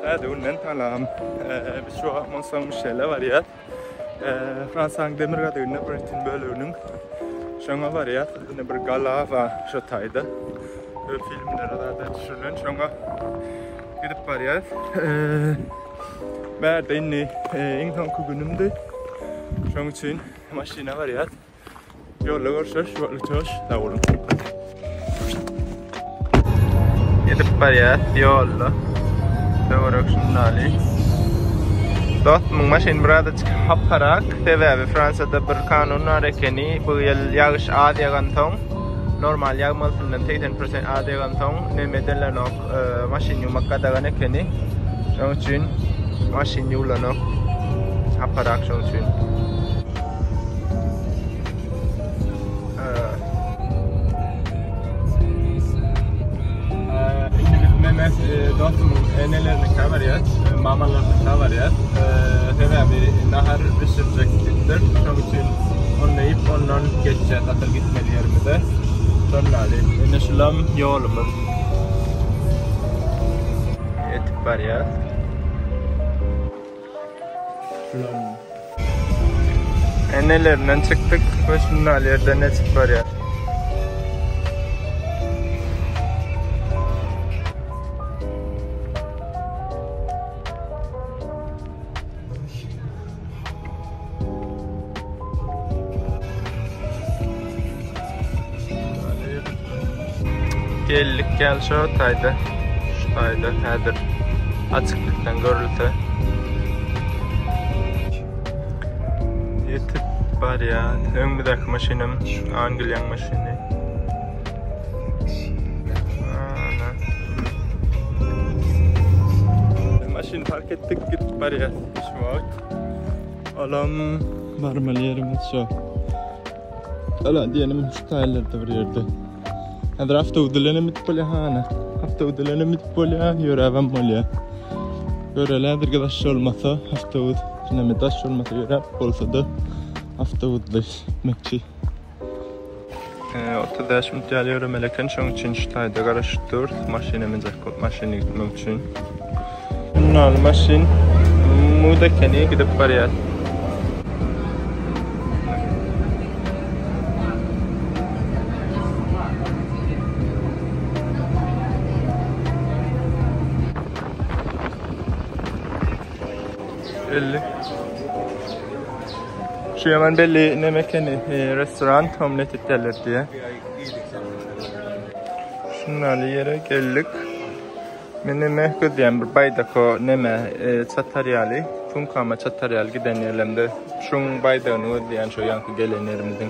Täze günden salam. Biz şu wagt Mont Saint Michel'e barýas. Fransiýanyň demirgazygynda Breton böleginiň şoňa barýas. Ine bir gala bar şo taýda. Köp filmlere zada düşürilen şoňa gidip barýas. Bärde indi iň soňky günümdi. Şoň üçin maşyna barýas. Ýolda görüşeris, şu wagtlyk hoş, sag boluň. Gidip barýas ýolda. Töwerek şundaly. Dostumyň maşyny birazajyk haparak, sebäbi Fransiýada bir kanun bar ekeni, bu ýyl ýagyş az ýagansoň, normal ýagmalysyndan 80% az ýagansoň, neme edilenok, maşyn ýuwmak gadagan ekeni. Şonuň üçin maşyn ýuwlanok. Haparak şonuň üçin. Indi biz Mehmet dostumyň enelerinikä barýas, mamalarynyňka barýas. Sebäbi nahar bişirjek diýipdir. Şonuň üçin ony iýip, ondan geçýäs asyl gitmeli ýerimize. Şondaly. Ine şulam ýolumyz. Ýetip barýas. Enelerinden çykdyk we şundan ýerden geçip barýar. Geldik gel şu taýda. Şu taýda häzir açyklykdan görülse. Ýetip barýar. Öňümizdäki maşynam Angliýanyň maşyny. Ana. Maşyny park etdik, gidip barýar şu wagt. Olam barmaly ýerimiz şu. Ala diýenim şu taýlarda bir ýerde. Häzir awtobus bilen hem gidip bolýar hana. Awtobus bilen hem gidip bolýar, ýöräp hem bolýar. Göreli häzirki daş bolmasa awtobus, näme daş bolmasa ýöräp bolsa-da awtobusda gitmekçi. 35 minut ýaly ýöremeli eken, şonuň üçin şu taýda garaşyp durus, maşyna münjek bolup maşyna gitmek üçin. Şundan maşyn mugt ekeni gidip barýar. Belli. Şu ýaman belli neme ekeni, e, restoran omlet etýärler diýe. Şundan ýere geldik. Men neme gözleýän bir baýdako neme e, çatar ýaly, sumkama çatar ýaly giden ýerlerimde şuň baýdagyny gözleýän şo ýaňky gelen ýerimiziň.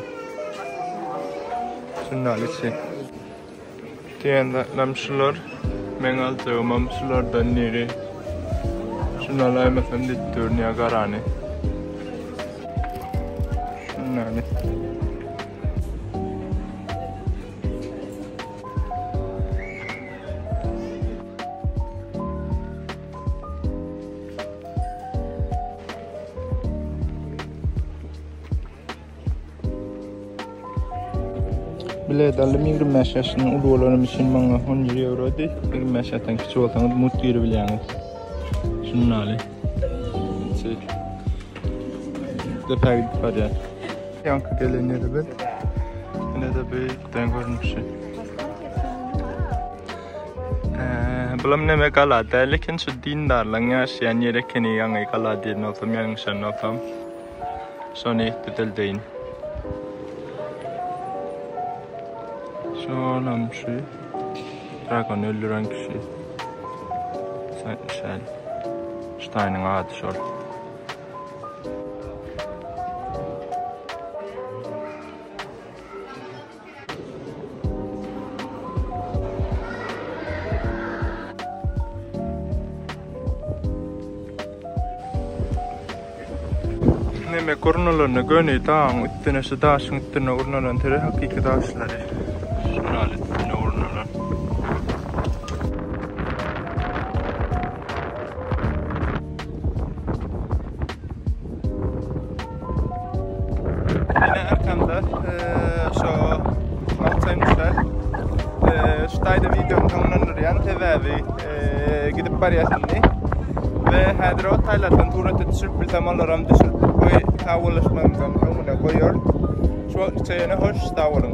Şundan içi. Diýen zatlam şular. Meň aljagymam şulardan biri. Şuny alaýmasam diýip durun ýa garany. Şundan. Bilet aldym 25 ýaşyndan uly bolanym üçin maňa 11 ýewrody. 25 ýaşdan kiçi bolsaňyz mugt girebilýäňiz. Şundaly. Depä gidip barýar. Ýaňky gelen ýerimiz. Ine-de beýikden görnüşi. Bulam neme gala däl eken şu dindarlaryň ýaşaýan ýeri ekeni ýaňy gala diýen bolsam ýalňyşan bolsam şony düzeldeýin. Şolam şu dragony öldüren kişi. Şel. Ştaýnyň ady şol. Neme gurnalanda göni dagyň üstüne şu daşyň üstüne gurnalan töre hakyky daşlary. Şunaly üstüne gurnalan. Ine arkamda şo Mount Saint Michel. Şu taýda videomy soňlandyrýan sebäbi gidip barýas indi. Häzir o taýlardan surata düşürip bilsem olaram düşürip bu sagbollaşmamyzyň öňüne goýaryn. Şu wagtlyça ýene hoş sag boluň.